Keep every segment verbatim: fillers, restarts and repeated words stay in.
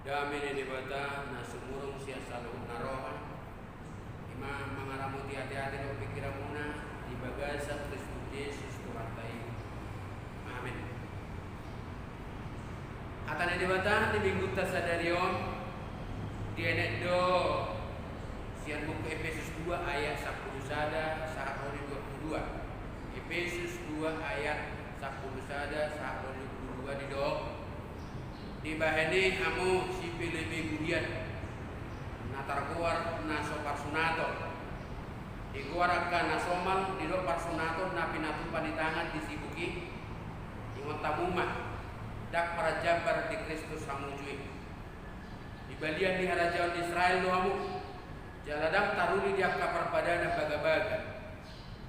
Dame ni Debata na sumurung sian saluhut na roha, i ma mangaramoti ateate dohot pingkiranmuna di bagasan Kristus Jesus Tuhanta i. Amen. Hata ni Debata di minggunta sadari on dienet do sian buku Epesus dua ayat sampulu sada sahat ro di dua pulu dua. Epesus dua ayat sampulu sada sahat ro di dua pulu dua, didok: Dibahen i hamu sipelebegu hian, na targoar na so parsunaton, digoar angka na somal, didok parsunaton na pinatupa ni tangan di sibuk i. Ingot hamu ma, ndang paranjambar di Kristus hamu uju i. Di balian ni harajaon Israel do hamu, jala ndang taruli di angka parpadanan bagabaga.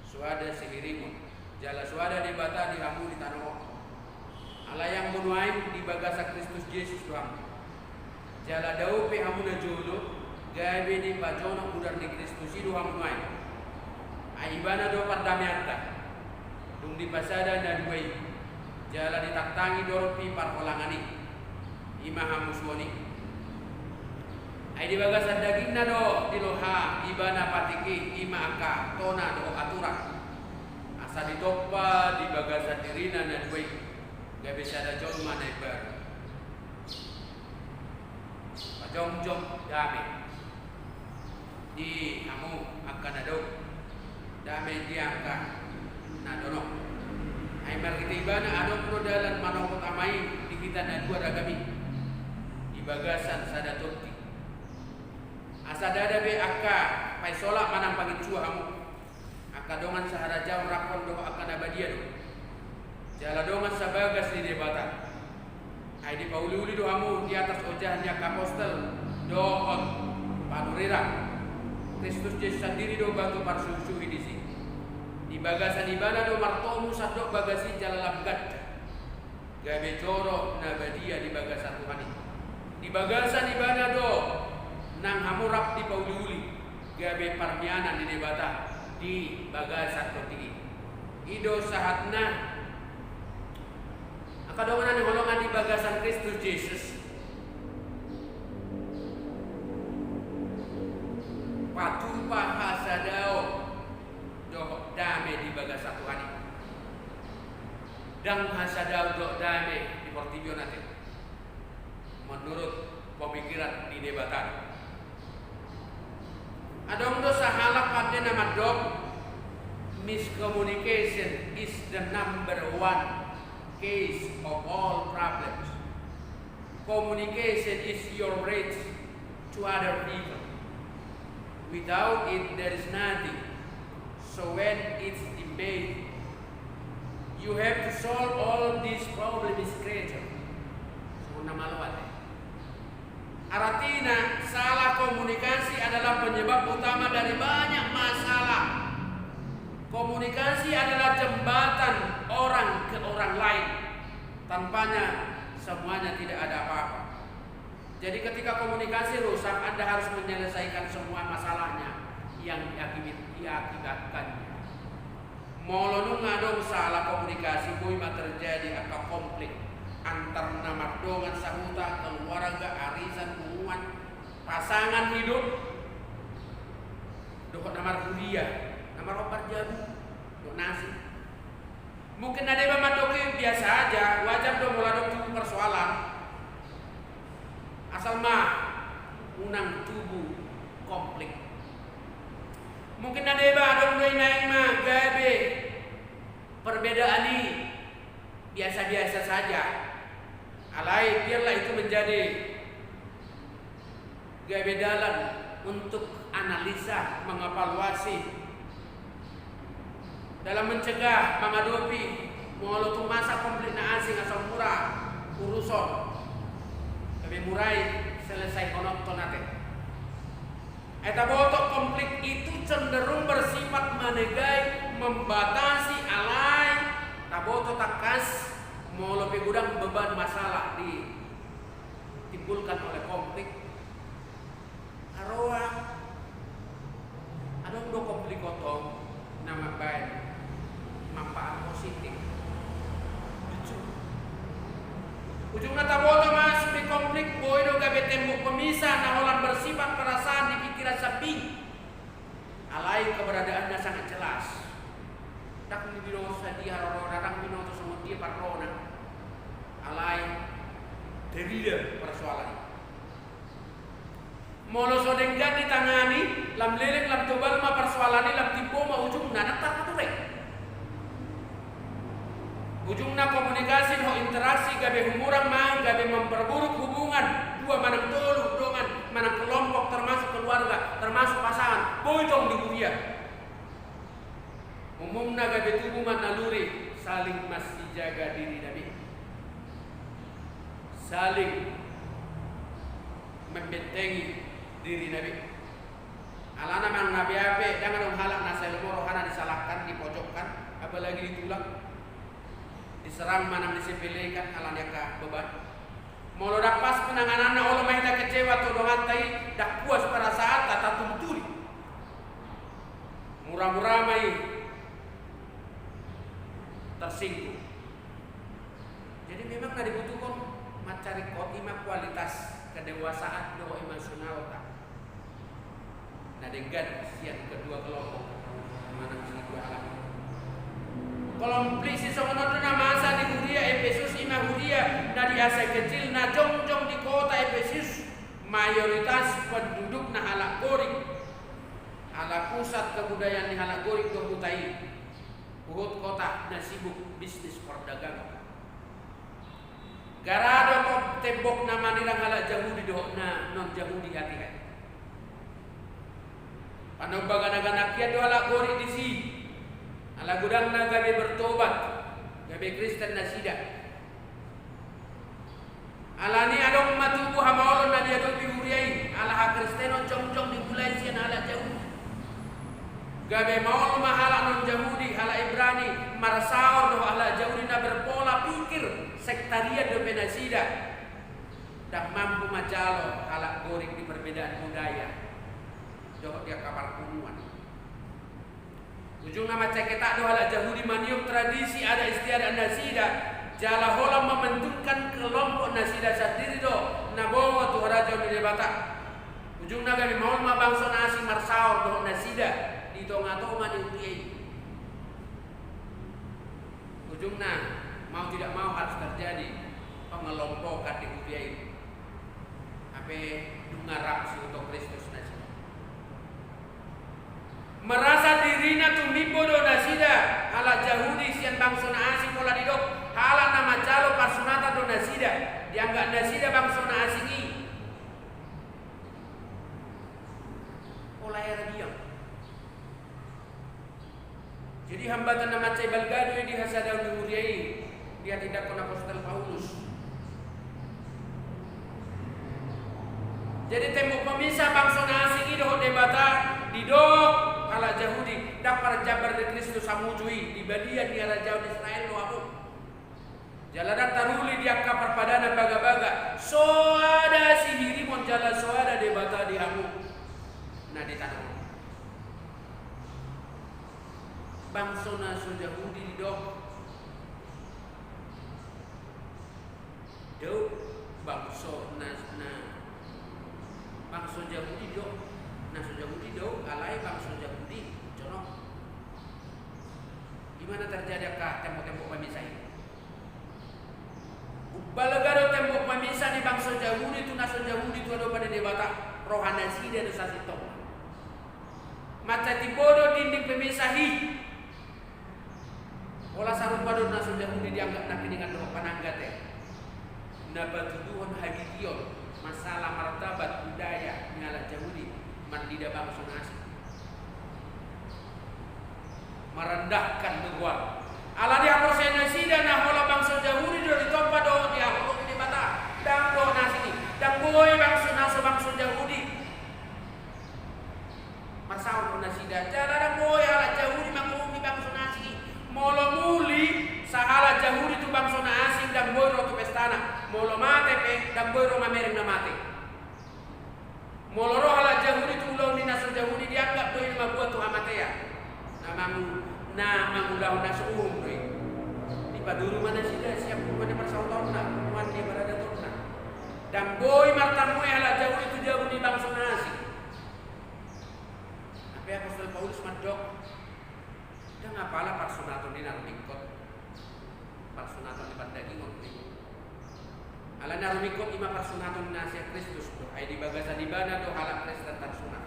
Soada sihirimon, jala soada Debata di hamu di tano on. Alai anggo nuaeng di bagasan Kristus Jesus do hamu. Jala dao pe hamu na jolo, gabe dipajonok mudar ni Kristus i do hamu nuaeng. Ai Ibana do pardameanta. Dung dipasada na dua i, jala ditangtangi dolpi parholangan i, i ma hamusuon i. Ai di bagasan dagingna do diloha Ibana patik i, i ma angka tona dohot aturan, asa ditompa di bagasan dirina na dua i, gabe sada jolma na imbaru. Pajongjong dame di hamu angka na dao, dame di angka na donok. Ai marhite Ibana adong do dalan manopot Ama i di hita na dua ragam i di bagasan sada tondi. Asa ndada be angka paisolat manang panginsuan hamu. Angka dongan saharajaon rap on do angka na badia do, jala dongan sabagas ni Debata. Ai dipauliuli do hamu di atas ojahan ni angka apostel dohot panurirang. Kristus Jesus sandiri do batu parsuhisuhi disi. Di bagasan Ibana do martomu sandok bagas i jala lam ganda. Gabe joro na badia di bagasan Tuhan i. Di bagasan Ibana do nang hamu rap dipauliuli, gabe parmianan ni Debata di bagasan tondi i. I do sahatna angka dongan na hinaholongan di bagasan Kristus Jesus. Patupa hasadaon dohot dame di bagasan Tuhan i. Ndang hasadaon dohot dame di portibi on ate, menurut pemikiran ni Debata. Adong do sahalak pande na mandok, miscommunication is the number one cause of all problems. Communication is your bridge to other people. Without it, there is nothing. So when it's in bed, you have to solve all these problems, creature. Songon na malo ate. Artinya, salah komunikasi adalah penyebab utama dari banyak masalah. Komunikasi adalah jembatan orang ke orang lain. Tanpanya, semuanya tidak ada apa-apa. Jadi, ketika komunikasi rusak, Anda harus menyelesaikan semua masalahnya yang diakibat-, diakibatkannya. Molo nunga adong salah komunikasi, boi ma terjadi angka konflik antar na mardongan sahuta, keluarga, arisan, punguan, pasangan hidup, dohot na markuliah, na marhombar jabu, dohot na asing. Mungkin na deba mandok i biasa aja, wajar do molo adong tubu persoalan. Asal ma unang tubu konflik. Mungkin na deba adong do i naeng ma gabe perbedaan i biasa-biasa saja. Alai biarlah itu menjadi gabe dalan untuk analisa, mengevaluasi, dalam mencegah, mangadopi, molo tung masa konflik na asing asa mura uruson, gabe murai selesaihonon ate. Ai taboto konflik itu cenderung bersifat menegai, membatasi, alai taboto tangkas molo pe godang beban masalah di timbulkan oleh konflik. Haroa, adong do konflik on na mambaen manfaat positif. Ujungna taboto ma sude konflik boi do gabe keberadaanna sangat jelas. Ndang binoto sadia haroro, ndang binoto songon dia parrona. Alai tarida persoalan i. Molo so denggan ditangani, lam leleng lam tobal ma persoalan i, lam timbo ma ujungna, ndang tarpature. Ujungna komunikasi dohot interaksi gabe humurang ma, gabe memperburuk hubungan dua manang tolu dongan manang kelompok, termasuk keluarga, termasuk pasangan, boi tong di huria. Umumna gabe tubu ma naluri saling masijaga diri na be. Saling membentengi diri na be. Alana manang na bea pe, ndang adong halak na sai lomo rohana disalahkan, dipojokkan, apalagi ditulang. Diserang manang disepelekan ala ni angka beban. Molo ndang pas penangananna, olo ma hita kecewa tu donganta i, ndang puas perasaanta, tatultuli. Mura-mura ma i tersinggung. Jadi memang na dibutuhkon mansai ringkot i ma kualitas kedewasaan dohot emosionalta na denggan sian kedua kelompok manang sian dua halak. Konflik sisongon on do na masa di huria Epesus, i ma huria na di Asia Kecil na jongjong di kota Epesus, mayoritas pendudukna halak Gorik. Ala pusat kebudayaan ni halak Gorik do huta i, huhut kota na sibuk bisnis perdagangan. Gara do tembokna manirang halak Jahudi dohot na non-Jahudi hatiha i. Panomba gana-gana hian do halak Gorik disi. Ala godangna gabe bertobat, gabe Kristen nasida. Alani adong ma tubu hamaolon na diadopi huria i, ala hakristenon jongjong dimulai sian halak Jahudi. Gabe maol ma halak non-Jahudi, halak Ibrani, marsaor dohot halak Jahudi na berpola pikir sektarian dope nasida. Ndang mampu manjalo halak Gorik di perbedaan budaya dohot di angka parpunguan. Ujungna mansai ketak do halak Jahudi maniop tradisi adat istiadat nasida, jala holan membentukkan kelompok nasida sandiri do na bongot tu harajaon ni Debata. Ujungna gabe maol ma bangso na asing marsaor dohot nasida di tonga-tonga ni huria i. Ujungna, mau tidak mau harus terjadi pengelompokan di huria i. Hape dung rap siihuthon Kristus nasida. Merasa dirina tumimbo do nasida, halak Jahudi sian bangso na asing, pola didok halak na manjalo parsunatan do nasida, dianggap nasida bangso na asing i. Pola hera diang. Jadi hambatan na mansai balga do i di hasadaon ni huria i, dihatindangkon apostel Paulus. Jadi tembok pemisah bangso na asing i dohot Debata, didok halak Jahudi, ndang parjambar ni Kristus hamu jo i, di balian ni harajaon Israel do hamu. Jala ndang taruli di angka parpadanan bagabaga, so ada sihirimon jala so ada Debata di hamu na di tano on. Bangso na so Jahudi didok, dao bangso na, na, bangso Jahudi didok, na so Jahudi dao, alai bangso Jahudi jonok. Di mana terjadi angka tembok-tembok pemisah i? Umbalga do tembok pemisah ni bangso Jahudi tu na so Jahudi tu adopan ni Debata, roha nasida do sasintongna. Mansai timbo do dinding pemisah i. Pola sarupa do na so Jahudi dianggap nangkiningan dohot panangga te. Na patuduhon hagigion masalah martabat budaya ni halak Jahudi marnida bangso na asing. Merendahkan do goar. Ala ni haporseaon nasida na holan bangso Jahudi do ditompa dohot dihaholongi Debata, ndang dohot na asing i. Ndang boi bangso na so bangso Jahudi marsaor dohot nasida, jala ndang boi halak Jahudi mangulungi bangso na asing i. Molo muli sahalak Jahudi tu bangso na asing, ndang boi ro tu pestana. Molo mate pe, ndang boi ro mamereng na mate. Molo ro halak Jahudi tu ulaon ni na so Jahudi, dianggap do i mambuat tu hamatean. Na mangu-, na mangulahon na so uhum do i. Dipaduru ma nasida sian punguan ni parsautonna, punguan ni paradatonna. Ndang boi martamue halak Jahudi tu jabu ni bangso na asing. Hape apostel Paulus mandok, ndang apala parsunaton i na rumingkot. Parsunaton ni pardagingon do i. Alai na rumingkot i ma parsunaton na sian Kristus do, ai di bagasan ibana do halak Kristen tarsunat.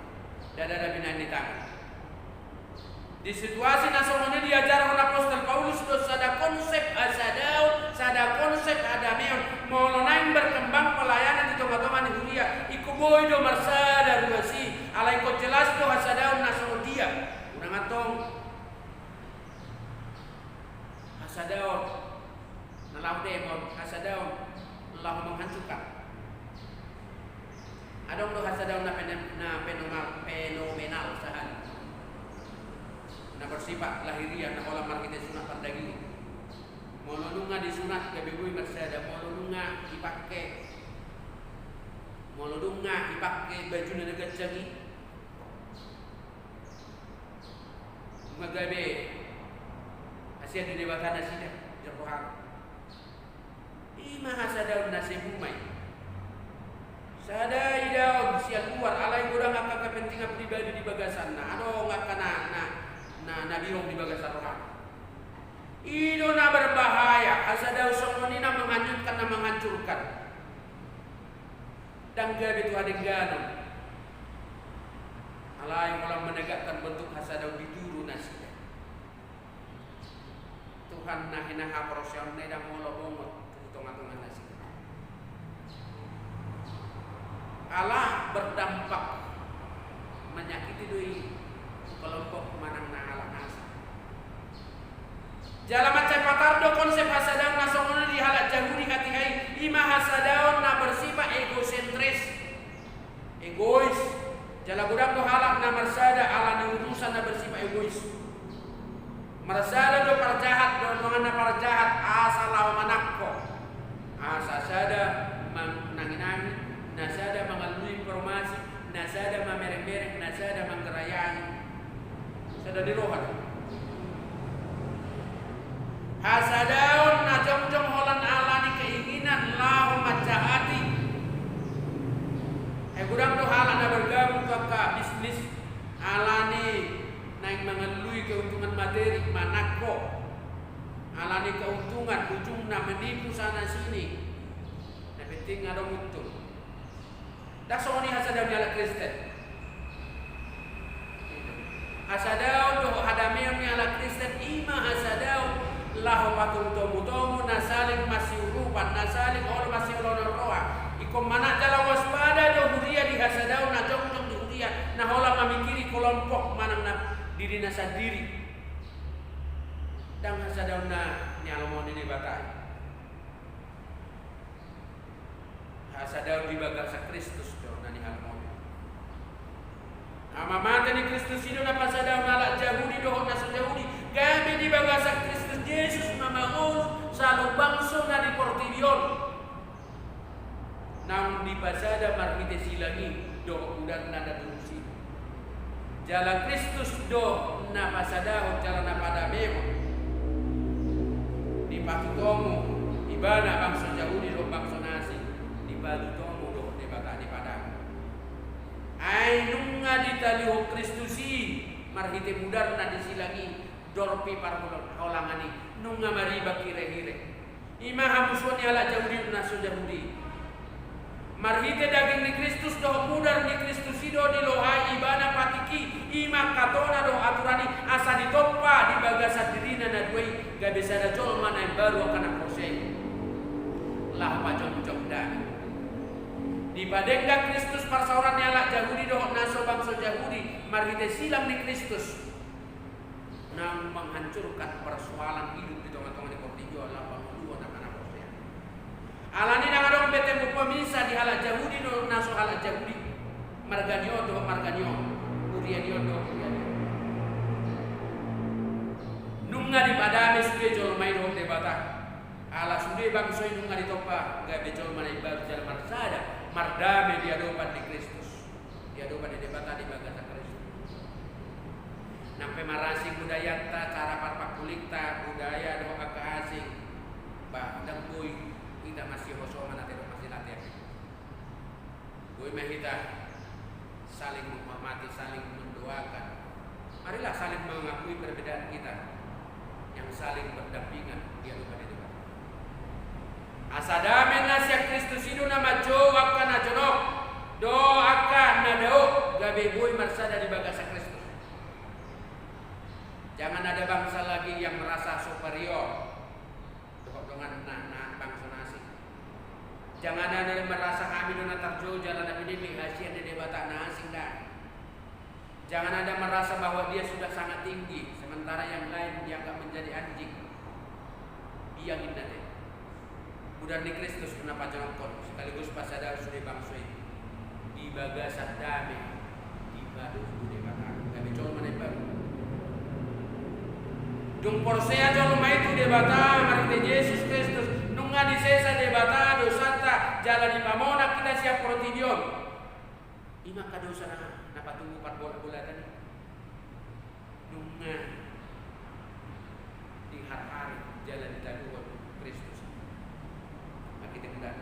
Ndada binahen ni tangan. Di situasi na songon i diajarhon apostel Paulus do sada konsep hasadaon, sada konsep hadameon. Molo naeng berkembang pelayanan di tonga-tonga ni huria, ingkon boi do marsada ruas i, alai ingkon jelas do hasadaon na songon dia. Unang antong hasadaon na laho demon, hasadaon laho menghancurkan. Adong do hasadaon na fene-, na fenomenal, fenomenal sahali. Na bersifat lahiriah, na holan marhite sunat pardagingon. Molo nunga disunat gabe boi marsada, molo nunga dipake, molo nunga dipake bajuna na ganjang i, nunga gabe hasian ni Debata nasida, jala rohana. I ma hasadaon na semumai. Sada idaon sian luar, alai godang angka kepentingan pribadi di bagasanna. Adong angka na, na, na, na birong di bagasan rohana. I do na berbahaya, hasadaon songon i na menghanyutkan, na menghancurkan. Ndang gabe tu hadengganon. Alai holan menegakkan bentuk hasadaon di juru nasida. Tuhan na hinahaporseaonna i ndang olo bongot tu tonga-tonga nasida. Ala berdampak menyakiti do i tu kelompok manang na halak na asing. Jala mansai patar do konsep hasadaon na songon i di halak Jahudi hatiha i, i ma hasadaon na bersifat egosentris. Egois. Jala godang do halak na marsada ala ni urusan na bersifat egois. Marsada do parjahat dohot donganna parjahat asa laho manangko. Asa sada manangi-nangi, na sada mangallui informasi, na sada mamereng-mereng, na sada manggerayai. Sada ni roha do. Hasadaon na jongjong holan ala ni keinginan laho manjahati. Ai godang do halak na bergabung tu angka bisnis ala ni naeng mangallui keuntungan materi, manangko. Ala ni keuntungan, ujungna menipu sana sini. Na penting adong untung. Ndang songon i hasadaon ni halak Kristen. Hasadaon dohot hadameon ni halak Kristen i ma hasadaon laho patomu-tomu na saling masiurupan, na saling olo masioloan roha. Ingkon manat jala waspada do huria di hasadaon na jongjong di huria, na holan mamikiri kelompok manang na dirina sandiri. Ndang hasadaon na nialomohon ni Debata i. Hasadaon di bagasan Kristus do na nialomohon. Ama mate ni Kristus i do na pasadahon halak Jahudi dohot na so Jahudi. Gabe di bagasan Kristus Jesus ma mangolu saluhut bangso na di portibi on. Naung dipasada marhite silang i dohot mudarna na tulus i. Jala Kristus do na pasadahon jala na padamehon. Dipatutomu ibana bangso Jahudi dohot bangso na asing, dipatutomu dohot Debata dipadamehon. Ai nunga ditalihon Kristus i marhite mudarna di silang i, dorpi parholangan i, nunga maribak hirehire. I ma hamusuon ni halak Jahudi dohot na so Jahudi. Marhite daging ni Kristus dohot mudar ni Kristus i do dilohai ibana patik i, i ma angka tona dohot aturan i, asa ditompa di bagasan dirina na dua i, gabe sada jolma na imbaru angka na porsea i. Laho pajongjong dame. Dipadenggan Kristus parsaoran ni halak Jahudi dohot na so bangso Jahudi, marhite silang ni Kristus. Naung menghancurkan persoalan hidup di tonga-tonga ni portibi on, laho mangolu angka na porsea. Alani ndang adong be tembok pemisah di halak Jahudi dohot na so halak Jahudi. Marga ni on dohot marga ni on. Huria ni on dohot huria ni on. Nunga dipadame sude jolma i dohot Debata. Ala sude bangso i nunga ditompa, gabe jolma na imbaru jala marsada, mardame di adopan ni Kristus. Di adopan ni Debata di bagasan Kristus. Nang pe marasing budayanta, cara parpangkulingta, budaya dohot angka asing. Ba, ndang boi hita masihosoman ate dohot masilatean. Boi ma hita saling menghormati, saling mendoakan. Marilah saling mengakui perbedaan kita yang saling berdampingan di hadapan Debata. Asa dame na sian Kristus i do na manjou angka na jonok dohot angka na dao gabe boi marsada di bagasan Kristus. Jangan ada bangsa lagi yang merasa superior dohot donganna na bangso na asing. Jangan ada merasa hami do na tarjou jala na pinillit hasian ni Debata na asing, ndang. Jangan ada merasa bahwa dia sudah sangat tinggi, sementara yang lain dianggap menjadi anjing. Biang inna te. Mudar ni Kristus do na pajonokhon sekaligus pasada sude bangso i di bagasan dame dipadomu Debata gabe jolma na imbaru. Dung porsea jolma i tu Debata marhite Jesus Kristus, nunga disesa Debata dosanta jala dipamonang hita sian portibi on. I ma angka dosa na, na patubu parbolatbolatan i. Nunga diharhari jala ditaluhon Kristus. Marhite mudar.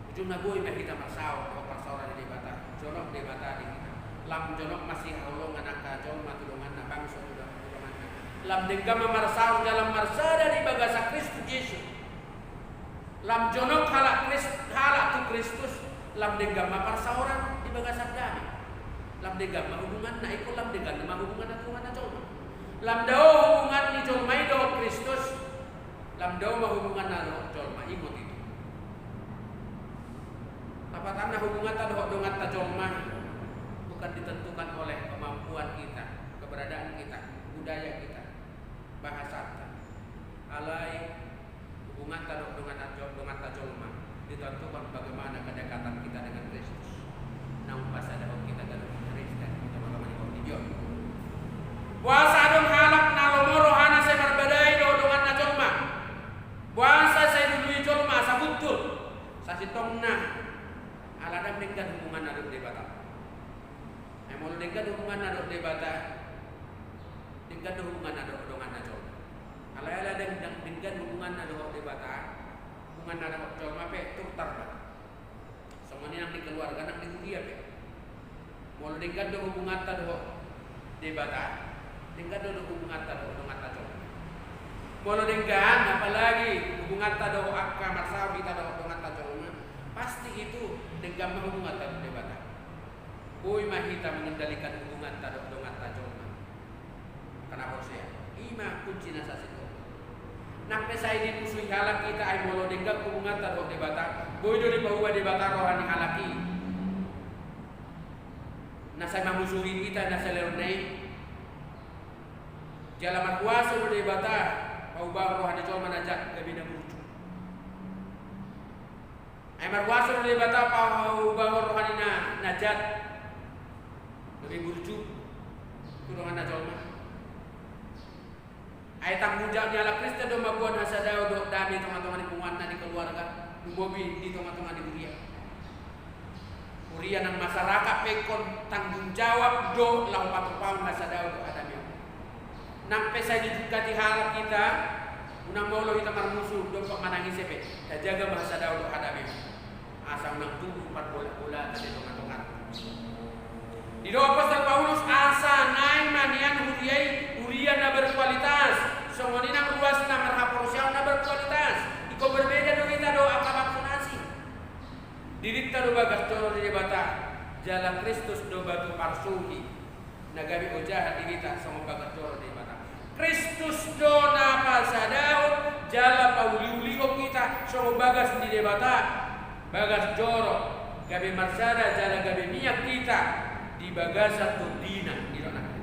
Ujungna boi ma hita marsaor dohot parsaoran ni Debata. Jonok Debata di hita. Lam jonok masihaholongan angka jolma tu donganna, bangso tu donganna. Lam denggan ma marsaor jala marsada di bagasan Kristus Jesus. Lam jonok halak Kris-, halak tu Kristus, lam denggan ma parsaoran di bagasan dame. Lam denggan ma hubunganna, ingkon lam denggan ma hubunganna tu donganna jolma. Lam dao hubungan ni jolma i dohot Kristus, lam dao ma hubunganna dohot jolma, ingot itu. Lapatanna, hubunganta dohot donganta jolma bukan ditentukan oleh kemampuan kita, keberadaan kita, budaya kita, bahasanta. Alai hubunganta dohot donganta jo-, donganta jolma ditentukan bagaimana kedekatan kita dengan Kristus. Naung pasadahon hita ganup Kristen, teman-teman di portibi on. Boasa adong halak na lomo rohana sai marbadai dohot donganna jolma? Boasa sai dilului jolma asa buntur? Sasintongna ala ndang denggan hubunganna dohot Debata. Ai molo denggan hubunganna dohot Debata, denggan do hubunganna dohot donganna jolma. Alai ala ndang, ndang denggan hubunganna dohot Debata, hubunganna dohot jolma pe turtar ma. Songon i nang di keluarga, nang di huria pe. Molo denggan do hubunganta dohot Debata, denggan do hubunganta dohot donganta jolma. Molo denggan, apalagi hubunganta dohot angka marsaor hita dohot donganta jolma, pasti itu denggan ma hubunganta dohot Debata. Boi ma hita mengendalikan hubunganta dohot donganta jolma. Angka na porsea, i ma kunci na sasintongna. Nang pe sai dimusuhi halak hita, ai molo denggan hubunganta dohot Debata, boi do dipaubah Debata roha ni halak i na sai mamusuhi hita na salelengna i. Jala markuaso do Debata paubahon roha ni jolma na jat gabe na burju. Ai markuaso do Debata paubahon roha ni na, na jat gabe burju tu donganna jolma. Ai tanggung jawab ni halak Kristen do mamboan hasadaon dohot dame di tongatonga ni punguanna, di keluarga, lumobi di tongatonga ni huria. Huria nang masyarakat pe ingkon tanggung jawab do laho patupahon hasadaon dohot hadameon. Nang pe sai dijungkati halak hita, unang molo hita marmusu dompak manang ise pe, tajaga ma hasadaon dohot hadameon. Asa unang tubu parbolatbolatan di tongatonganta. Didok apostel Paulus, asa naeng ma nian huria i huria na berkualitas, songon i nang ruasna marhaporseaon na berkualitas. Ingkon berbeda do hita dohot angka bangso na asing. Dirinta do bagas joro ni Debata, jala Kristus do batu parsuhi na gabe ojahan di hita songon bagas joro ni Debata. Kristus do na pasadahon jala pauliulihon hita songon bagas ni Debata, bagas joro, gabe marsada jala gabe mian hita di bagasan tondina, didok nangkin.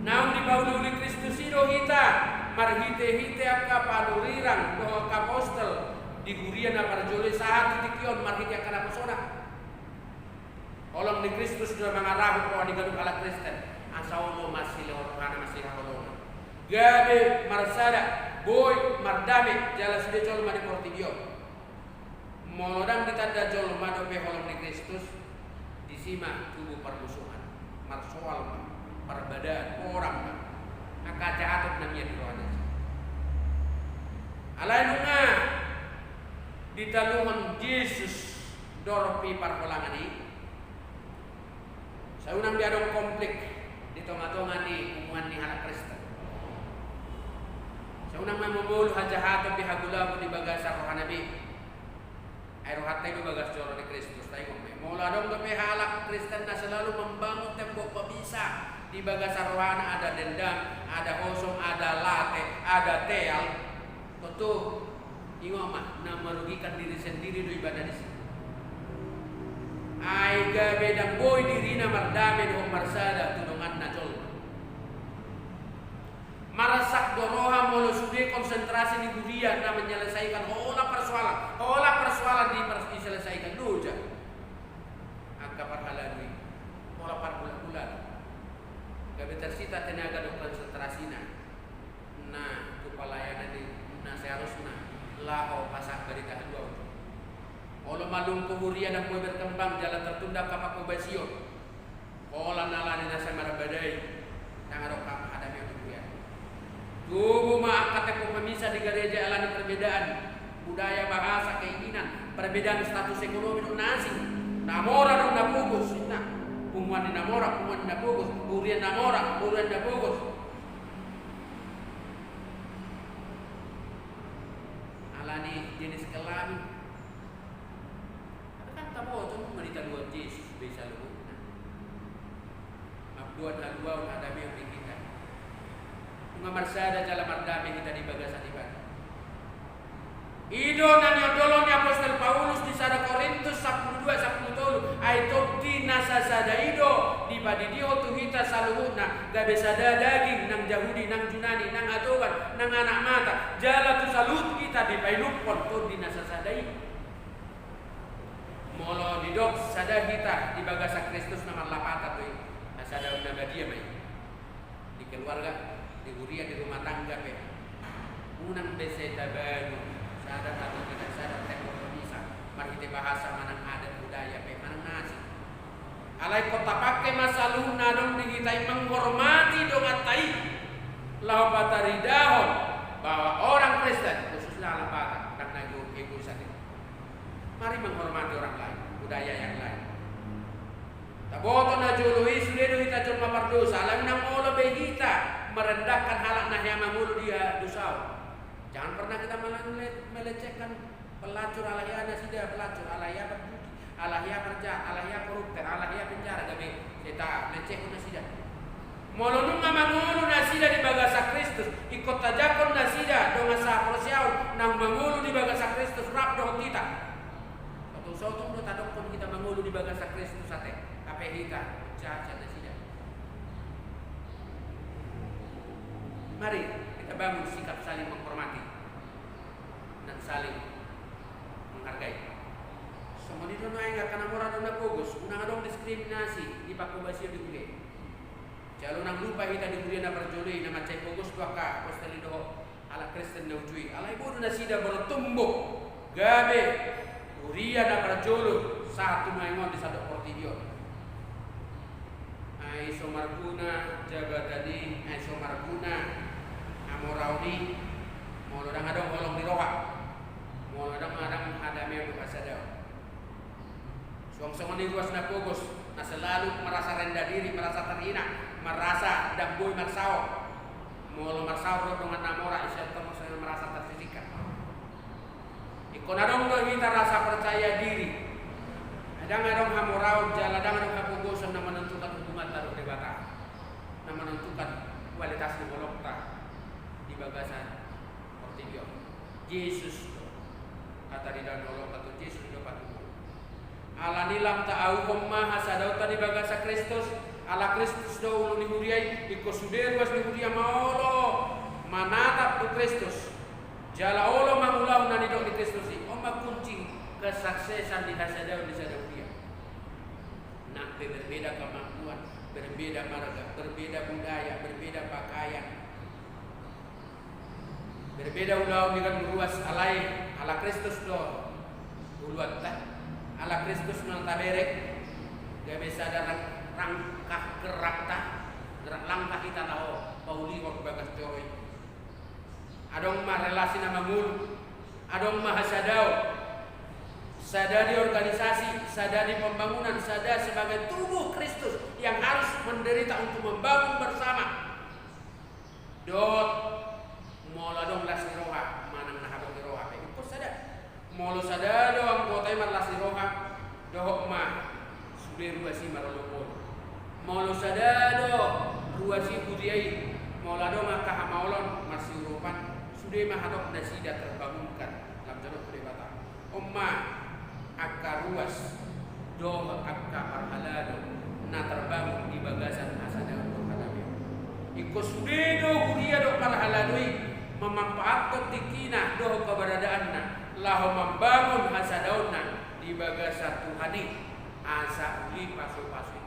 Naung dipauliuli Kristus i do hita marhitehite angka panurirang dohot angka apostel di huria na parjolo i sahat tu tingki on marhite angka naposona. Holong ni Kristus do na mangarahut roha ni ganup halak Kristen, asa olo masilehon rohana, masihaholongan, gabe marsada, boi mardame jala sude jolma di portibi on. Molo ndang ditanda jolma dope holong ni Kristus, disi ma tubu parmusuhan, marsoal ma, parbadaan, porang ma, angka hajahaton na mian di rohana i. Alai nunga ditaluhon Jesus dorpi parholangan i, Sai unang be adong konflik di tonga-tonga ni punguan ni halak Kristen. Sai unang ma mamolus hajahaton pe, hagulahon di bagasan rohana be. Ai rohanta i do bagas joro ni Kristus, taringot ma i. Molo adong dope halak Kristen na selalu membangun tembok pemisah di bagasan rohana, ada dendam, ada hosong, ada late, ada teal, tontu ingot ma, na merugikan diri sendiri do ibana disi. Ai gabe ndang boi dirina mardame dohot marsada tu donganna jolma. Marsak do roha molo sude konsentrasi ni huria na menyelesaikan holan persoalan, holan persoalan di pers-, diselesaikan loja. Angka parhalado i, holan pargulak-gulak. Gabe tersita tenaga dohot konsentrasina na tu pelayanan i na seharusna laho pasahat barita haluaon. Olo malum tu huria na mulai berkembang jala tertunda angka pangkobasion. Holan alani na sai marambada i, ndang adong hadameon di huria. Tubu ma angka tembok pemisah di gareja alani perbedaan budaya, bahasa, keinginan, perbedaan status ekonomi dohot na asing. Na mora dohot na pogos, inna. Punguan ni na mora, punguan ni na pogos, huria na mora, huria na pogos. Alani jenis kelamin. Tapi kan taboto nunga ditaluhon Jesus be saluhutna. Mamboan haluaon, hadameon di hita. Nunga marsada jala mardame hita di bagasan Ibana. I do na niondolhon ni apostel Paulus di sada Korintus sampulu dua sampulu tolu, ai Tondi na sasada i do dipadidihon tu hita saluhutna, gabe sada daging, nang Jahudi, nang Junani, nang hatoban, nang anak mata, jala tu saluhut hita dipailuphon Tondi na sasada i. Molo didok sada hita di bagasan Kristus, na marlapatan do i, hasadaon na badia ma i. Di keluarga, di huria, di rumah tangga pe. Unang be sai tabangun sada tano, sada tembok pemisah marhite bahasa manang adat budaya pe manang na asing. Alai ingkon tapangke ma saluhut na adong di hita i menghormati donganta i, laho pataridahon bahwa orang Kristen, khususna halak Batak, ndang na egois ate. Mari menghormati orang lain, budaya yang lain. Taboto na jolo i sude do hita jolma pardosa, alai unang olo be hita merendahkan halak na hea mangolu di, eh, dosa on. Jangan pernah kita mele-, melecehkan pelacur, ala hea nasida pelacur, ala hea berjudi, ala hea berjahat, ala hea koruptor, ala hea penjara, gabe sai talecekhon nasida. Molo nunga mangolu nasida di bagasan Kristus, ingkon tajangkon nasida dongan sahaporseaon naung mangolu di bagasan Kristus rap dohot hita. Sotong-sotong do tadokkon hita mangolu di bagasan Kristus ate, hape hita jahat sian nasida. Mari kita bangun sikap saling menghormati dan saling menghargai. Songon i do nuaeng angka na mora dohot na pogos, unang adong diskriminasi di pangkobasion di huria i. Jala unang lupa hita di huria na parjolo i, na mansai pogos do angka apostel i dohot halak Kristen na uju i. Alai boi do nasida bertumbuh gabe huria na parjolo sahat tu nuaeng on di sandok portibi on. Ai so marguna jabatan i, ai so marguna hamoraon i, molo ndang adong holong ni roha, molo ndang adong hadameon dohot hasadaon. Suang songon i ruas na pogos, na selalu merasa rendah diri, merasa terhina, merasa ndang boi marsaor. Molo marsaor dohot dongan na mora, ise tong merasa tersisihkan. Ingkon adong do hita rasa percaya diri. Ndang adong hamoraon jala ndang adong hapogoson na menentukan hubunganta dohot Debata, na menentukan kualitas ni holongta di bagasan portibi on. Jesus do. Hata di dalam holongta tu Jesus do patuduhon. Alani lam taauhon ma hasadaonta di bagasan Kristus, ala Kristus do ulu ni huria i, ingkon sude ruas ni huria ma olo manatap tu Kristus. Jala olo mangulahon na nidok ni Kristus i, on ma kunci kesuksesan di hasadaon di sada huria. Nang pe berbeda kemampuan, berbeda marga, berbeda budaya, berbeda pakaian, berbeda ulaon di hami ruas, alai ala Kristus do uluanta, ala Kristus do na taberek, gabe sada rang-, rangkap gerakta, gerak langkah hita laho paulihon bagas joro i. Adong ma relasi na mangolu, adong ma hasadaon. sada di organisasi, sada di pembangunan, sada sebagai tubuh Kristus yang harus menderita untuk membangun bersama. Dohot molo adong las ni roha manang na habot ni roha pe ingkon sada. Molo sada do anggota i marlas ni roha, dohot ma sude ruas i marolopolop. Molo sada do ruas i, huria i, molo adong angka hamaolon marsiurupan, sude ma hatop nasida terbangunkan lam jonok tu Debata. On ma angka ruas dohot angka parhalado na terbangun di bagasan hasadaon dohot hagabeon. Ingkon sude do huria dohot parhalado i memanfaathon tingkina dohot keberadaanna laho mambangun hasadaonna di bagasan Tuhan i, asa uli pasupasu i